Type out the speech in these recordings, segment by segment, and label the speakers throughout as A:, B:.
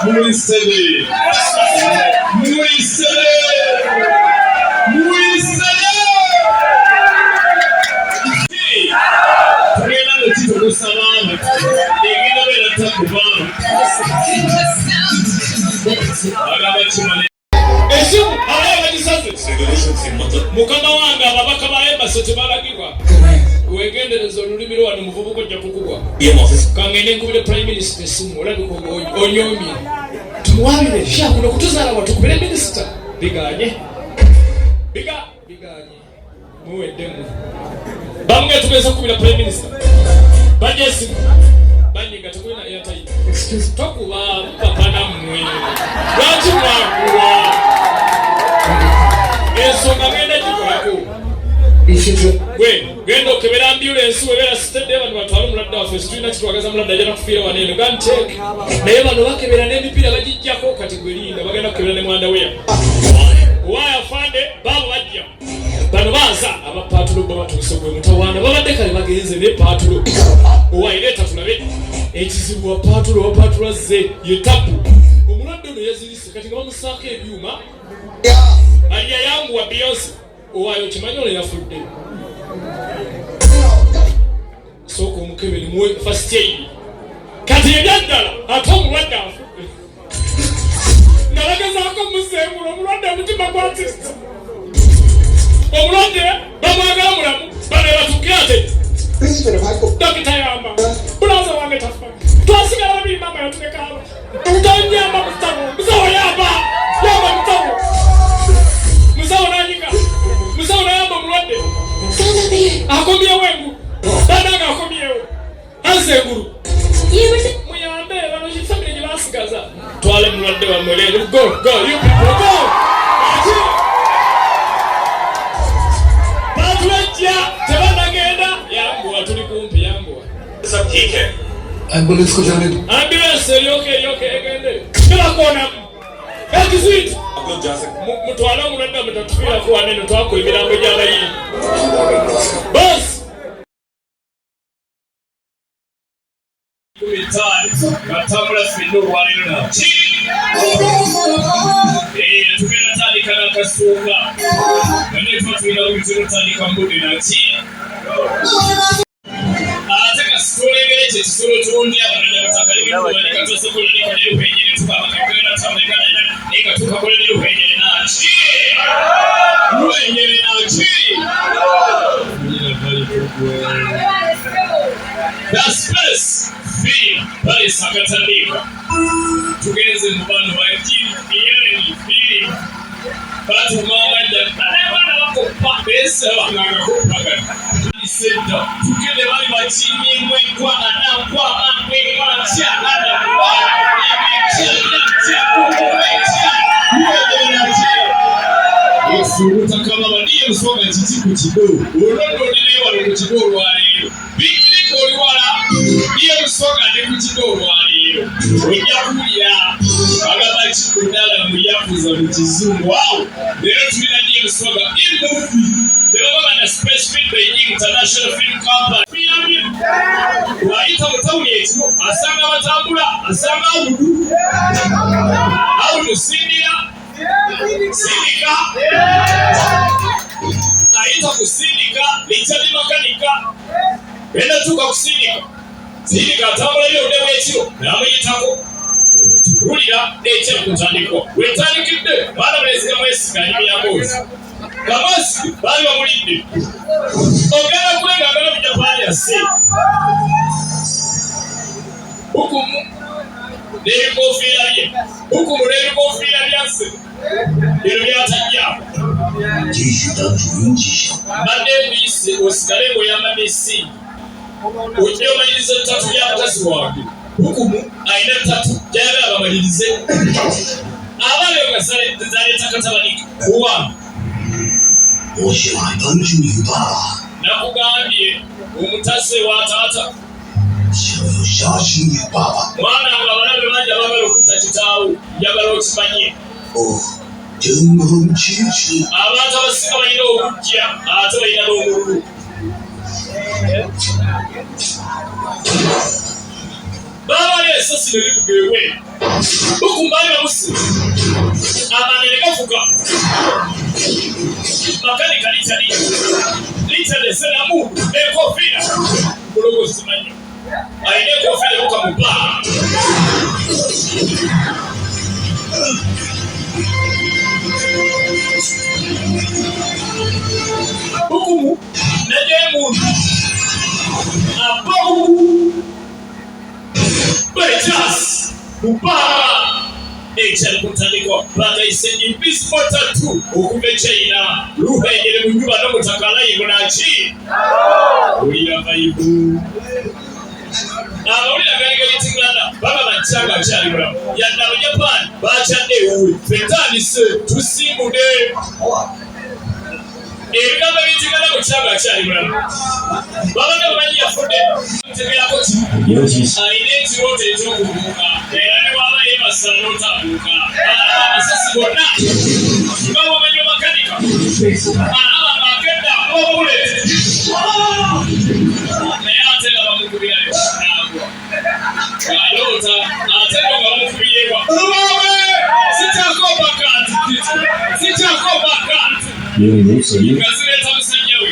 A: Muli steady. Muli steady. Muli steady. Tugenda mu kito kusaba egenda beera takuba agamba kimane esimu abaye bagisaze mukama wange ababaka ba embassy tebalagirwa wegendereza olulimi lwo wano muvubuka ojja kukubwa kangende nkubire prime minister esimu olabika onyomye tumuwabire sha kuno kutuzaala watukubire minisita biganye biga biganye muweddemu bamwe tugeza kukubira prime minister bajja esimu banyiga tekulina airtime tokuba papa nammwe lwaki mwakuwa ensonga ngenda gikolako gwe genda okebera ambulensi webeera sitedde bano batwale omulwadde waffe situlina kitwagaza mulwadde ajja nakufiira wano eno gantek naye bano bakebera n'emipiira bagijjako kati gwe linda bagenda kukebera ne mwandaweya waya afande baabo bajja bano baza abapaatulo bo batuuse gwe mutawaana babadde kale bagenze ne paatulo owaye leeta tulabe ekizibu wapaatulo wapaatulo azze ye tabu omulwadde ono yazirise kati nga bamusaako ebyuma alya yanguwa Beyonce owaayo okimanyi ono yafudde sooka omukebere muwe first aid kati ebyaddala ate omulwadde afudde nga bagezaako museebula omulwadde omutima gwatista omulwadde bamwagala mulamu bano batuukire ate dokita yamba bulaza wange tafa twasigala babiri maama yatulekaaba tonyamba musawo musawo yamba yamba musawo musawo nanyiga musawo nayamba omulwadde akomyewo engulu banange akomyewo azza engulu muyambe bano family gye basigaza twale mulwadde wammwe leero go go you people go batulejja tebanagenda yanguwa tuli kumpi yanguwa
B: Ambulance को जाने दो
A: ambulance eryoke eryoke egende tebakonamu exit mutwale omulwadde mutatufiirako wanene twakuwa emirambo gy'abayiri boss 15 nga tutambula ffenna olwaleero naki tugenda tandika n'akasuuka nga ne tuba tulina buli tutandika mu budde naki ate kasitolengera ekyo ekisolo kyondya abaganda naki luhenyere naki The space film balesa akatandika tugenze mu bano bagiyani film batuma amajja abaana bakoppa besabangakakopagana sedda tugende bali bakinyimwekwa anakwa akwekwa anakwa Obutaka niye nsonga kiki ku kigo olwo olireyo wano ku kigo olwaleero bigirika oli wala niye nsonga ndi ku kigo olwaleero ojja kulya bagamba kikudala muyakuza mu kizungu awo leero tulina niye nsonga in movie tebababa na Space Film Beijing International Film Company wayita mu tawuni ekiro asanga abatambula asanga awudu awudu sindira sindika ayita kusindika Richard Makanika enatuuka kusindika sindika atambula nnyo obudde bw'ekiro n'amuyitako wulira ekya kutandikwa wetandikidde baana mulenzi gamwesiga anyumya kamwesi baali bamulidde ogenda kulenga agala mu Japaani asse hukumu n'ebikofiira bye hukumu n'ebikofiira byaffe bino byatajja
B: 继续当主拥挤小
A: mbadde nkuyise osigale ng'oyambadde esimu ojja omaliriza ettatu lya mukazi wange hukumu alina ettatu gyayagala bamalirize abaana nga zaleeta katabanika kuwange
B: 我喜欢当主女爸爸，
A: nakugambye omutase wa taata
B: 想要杀死你爸爸。
A: Mwana nga abalabe bangi abaagala okutta kitaawo njagala okimanye
B: 哦，真红气质。
A: Abantu abasinga balina obujja ate balina n'omululu. Baabala esasi ne livuga ewe. Bukumba ali bamusi. Amanda ne gafuka. Makanika litali. Litali eseramu n'enkofiira. Mulogo simanyi. Alina enkofiira ebuka mu bbanga. Bukumu n'ajjayo emundu. Abawu. Baitas Mubara ekyali ku ntandikwa bagayise invisible tattoo okuva e China luhengere mu nyumba n'omutaka layivu naki wulira vayibu amawulire agaali gayitingana bagamba nti kyanga akyali mulamu yadde Abajapan bakyadde ewuwe fetandise tusimbudde ebigambo ebitigana mu kyanga akyali mulamu babadde bamanyi yafudde tegerako kimu alina ekirooto ekyokubuuka era ne waba yeebasa n'otabuuka alaba amasasi gonna nga bwomanyi omakanika alaba ng'agenda obuleti naye ate nga bamukubirayo nagwa aloota ate nga bamukubyewa lubaawe sikyakoba kantu sikyakoba kantu nga zireeta musajja we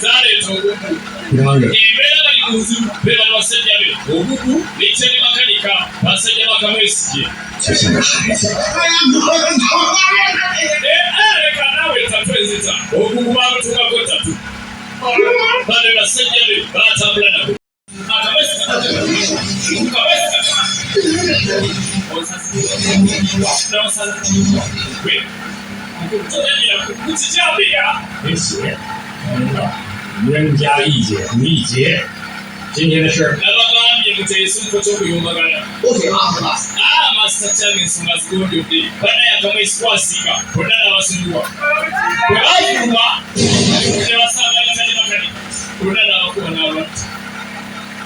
A: zaleeta ogugu embeera bali mu buzibu beera basajja be ogugu nekyali makanika basajja bakamwesigye leka naawe tatu ezita ogugu bamutuukako tatu bano basajja be batambula nabo
C: 没写，冤家宜解不宜结。今天的事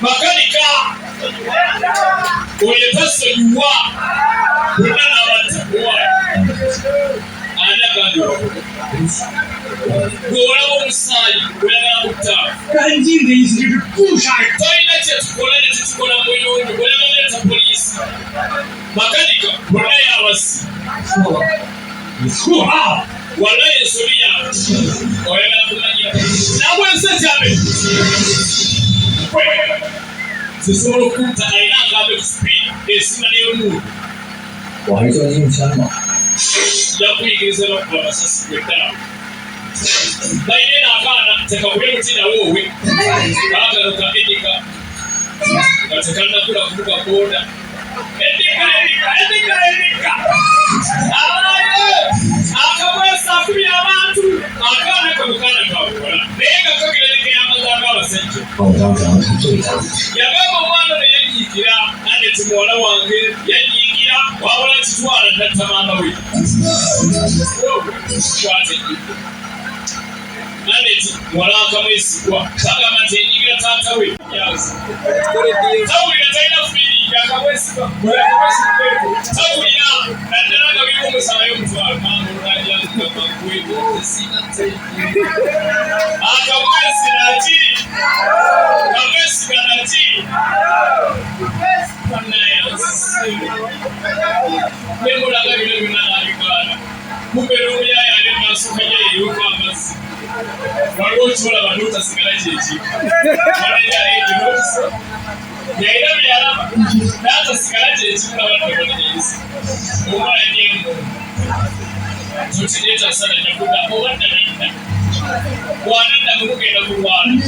A: Makanika oyo tasonyiwa bonna n'abatta ani agambye gw'olaba omusaayi oyagala kutta
C: 干净的意思就是不杀人。
A: Talina kyetukola ne tetukola mu buyungu oyagala leeta poliisi makanika bonna yabasi
C: 错了，你错了。
A: Walayi ensobi yaabwe oyagala kumanyira nabwensi ekyabe zisobola okutta alina akambe ku sipiidi esima n'eyomuulu
B: 我还是叫你用枪吧。
A: Nja kuyigiriza bakuba amasasi gweddala balina eno akaana tekakube muti nawoowe kaakano ka edika nga tekannakula kuvuga boda edika edika edika edika abaye akamwesa akubye abantu akaana kano kaana kabukola naye nga kagira nekeyambazaako abasajja
B: 把我当成他最大的。
A: Yagamba omwana ono yanyiikira aneti muwala wange yanyiikira wabula kitwala natta maama we kwata ejjiko aneti muwala akamwesigwa bagamba nti yanyiigira taata we tawulira talina fiiringi akamwesigwa tawulira naddala nga birimu omusala y'omutwalo maama akamwesi naki kamwesiga naki nemulaga bino byonna n'abigaana kumbeera omuyaya ali maaso kajja yeeyuka amazzi waliwo kyolaba n'otasigala kyeki yalina byalaba n'atasigala kyeki mulaba ntobonenyeyisa omwana gyemu tutineetasana jakudda oba ddala bwanadda mugenda kulwana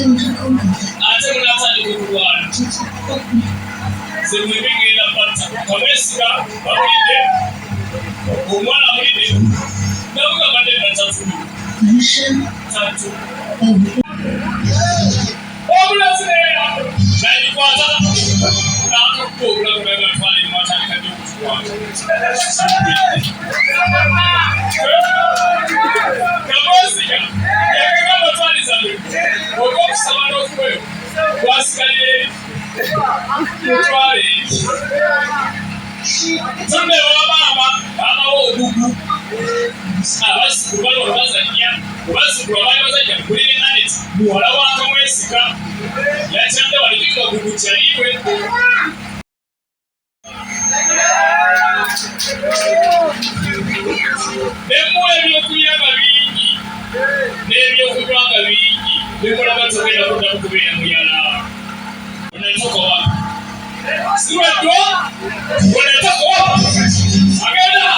A: ate munatandika okulwana ze mwembi ngenda batta kamwesiga bamulidde omwana amulidde namugamba nedda tatu tatu obulazi nagikwata n'akakuba obulago naye gatwala emu atandika ddi okutukwata kamwesiga yagagamba twaliza ogwokusaba n'okuweyo gwasigalira eri mutwale eri tudde ewa maama maama we ogugu abazzukulu bali wano bazannya abazzukulu abaali bazannya kulire Anet Muwala wa Kamwesika yakyadde wano jjukira ku kukyaliwe. Nemuwa ebyokulya nga bingi n'ebyokunywa nga bingi nemulaba togenda kuddamu kubeera muyala. Unatoka wapi? Sirwadwa? Unatoka wapi? Agenda!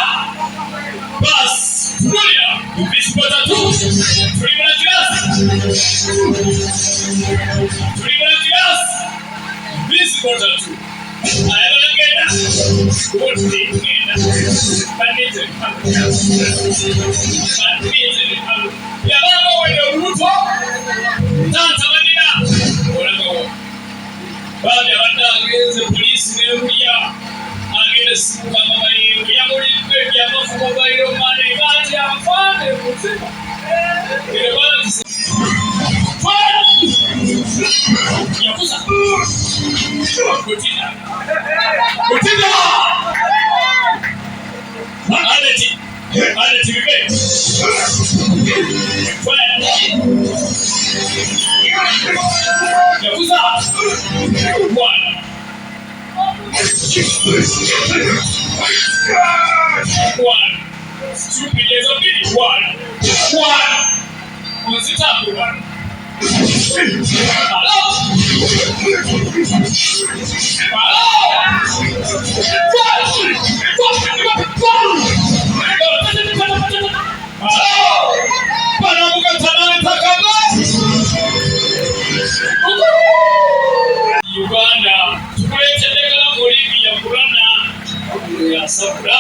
A: Bas, tulia. Visipata tu. Tulimula kirasi. Tulimula kirasi. Visipata tu. Ayagala genda. Kuba tugenda. Bannize ebikalu. Bannize ebikalu. Yabanga owedde olubuto. Taata banina. Olagawo. Bambi abadde agenze poliisi n'emulya agenda simuka amamayingo yamuliddwa ebyama ku mobile money banti afaane muzima yakuza kutina kutina aleti aleti bibe yakuza bwana one stupid ezo bbiri one one onzitambula Hello? Uganda tukuleetedde kalamu Olivia Kulana yasabula.